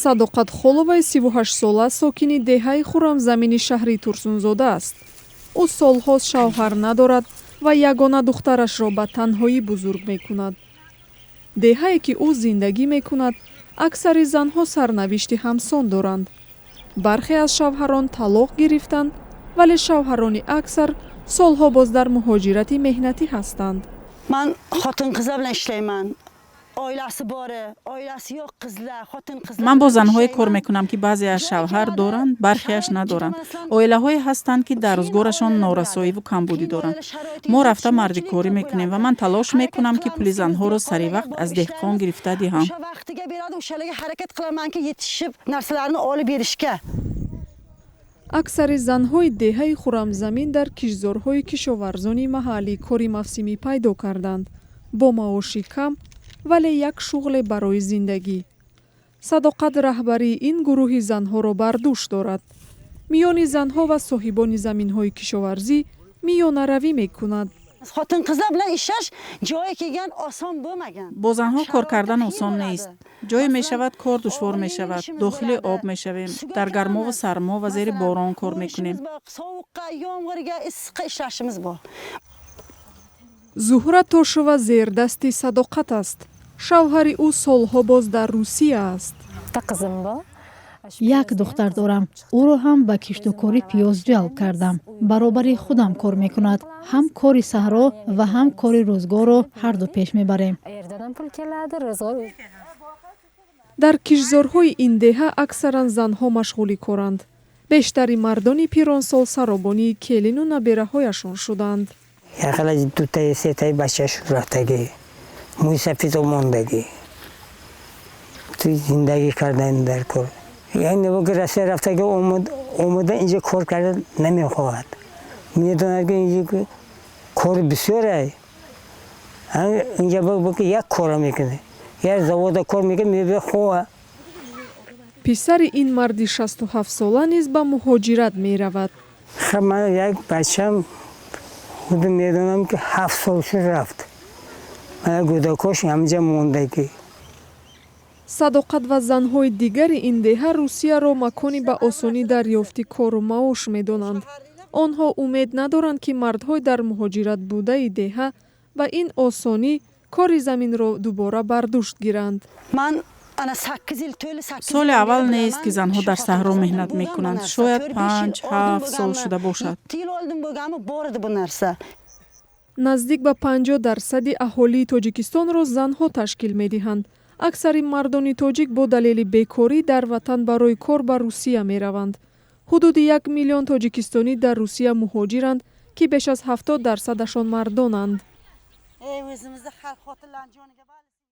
Садоқат Холоваи 38-сола сокини деҳаи Хуррамзамини шаҳри Турсунзода аст. Ӯ солҳост шавҳар надорад ва ягона духтарашро ба танҳоӣ бузург мекунад. Деҳае, ки ӯ зиндагӣ мекунад, аксари занҳо сарнавишти ҳамсон доранд. Бархе аз шавҳарон талоқ гирифтанд, вале шавҳарони аксар солҳо боз дар муҳоҷирати меҳнатӣ ҳастанд. Ман xotin qizlar bilan ishlayman. Oilasi bori, oilasi yo'q qizlar, xotin qizlar. Ман бо занҳое кор мекунам, ки баъзеаш шавҳар доранд, бархеаш надоранд. Оилаҳое ҳастанд, ки дар рӯзгорашон норасоиву камбудӣ доранд. Мо рафта мардикорӣ мекунем ва ман талош мекунам, ки пули занҳоро сари вақт аз деҳқон гирифта диҳам. O'sha vaqtiga beradi, o'shalarga harakat qilamanki, yetishib narsalarni olib berishga. Аксари занҳои деҳаи Хуррамзамин дар киштзорҳои кишоварзони маҳаллӣ кори мавсимӣ пайдо карданд, бо маоши кам, вале як шуғле барои зиндагӣ. Садоқат раҳбарии ин гурӯҳи занҳоро бар дӯш дорад. Миёни занҳо ва соҳибони заминҳои кишоварзӣ миёнаравӣ мекунад. Xotin qizlar bilan ishlash joyi kelgan oson bo'lmagan. Бо занҳо кор кардан осон нест. Ҷое мешавад, кор душвор мешавад, дохили об мешавем, дар гармову сармо ва зери борон кор мекунем. Sovuqqa, yomg'irga, issiqqa ishlashimiz bor. Зуҳра Тошова зердасти Садоқат аст. Шавҳари ӯ солҳо боз дар Русия аст. Як духтар дорам, ӯро ҳам ба киштукори пиёз ҷалб кардам. Баробари худам кор мекунад. Ҳам кори саҳро ва ҳам кори рӯзгорро ҳарду пеш мебарем. Дар киштзорҳои ин деҳа аксаран занҳо машғули коранд. Бештари мардони пиронсол саробонии келину набераҳояшон шуданд. Яқала дутаи, сетаи бачаш рафтагӣ, мӯи сафедо мондагӣ, ту зиндагӣ кардан дар кор. Яъне ки Россия рафтагӣ, омада инҷа кор карда намехоҳад. Медонад, ки инҷа кори бисёре. Инҷа ки як кора мекунад, як завода кор мекунад, мебия хоҳа. Писари ин марди 67-сола низ ба муҳоҷират меравад. Хаб, ман як бачам худ медонам, ки 7 сол шуд, рафт. Мана гудакош ҳамҷа мондагӣ. Садоқат ва занҳои дигари ин деҳа Русияро макони ба осонӣ дарёфти кору маош медонанд. Онҳо умед надоранд, ки мардҳои дар муҳоҷират будаи деҳа ба ин осонӣ кори заминро дубора бар дӯш гиранд. Ман ана 8 yil to'la, 8. Соли аввал нест, ки занҳо дар саҳро меҳнат мекунанд. Шояд 5-7 сол шуда бошад. Yil oldin bo'lganmi, bor edi bu narsa. Наздик ба 50 дарсади аҳолии Тоҷикистонро занҳо ташкил медиҳанд. Аксари мардони тоҷик бо далели бекорӣ дар ватан барои кор ба Русия мераванд. Ҳудуди 1 миллион тоҷикистонӣ дар Русия муҳоҷиранд, ки беш аз 70 дарсадашон мардонанд. Ey, o'zimizni xalq xotinlarni joniga.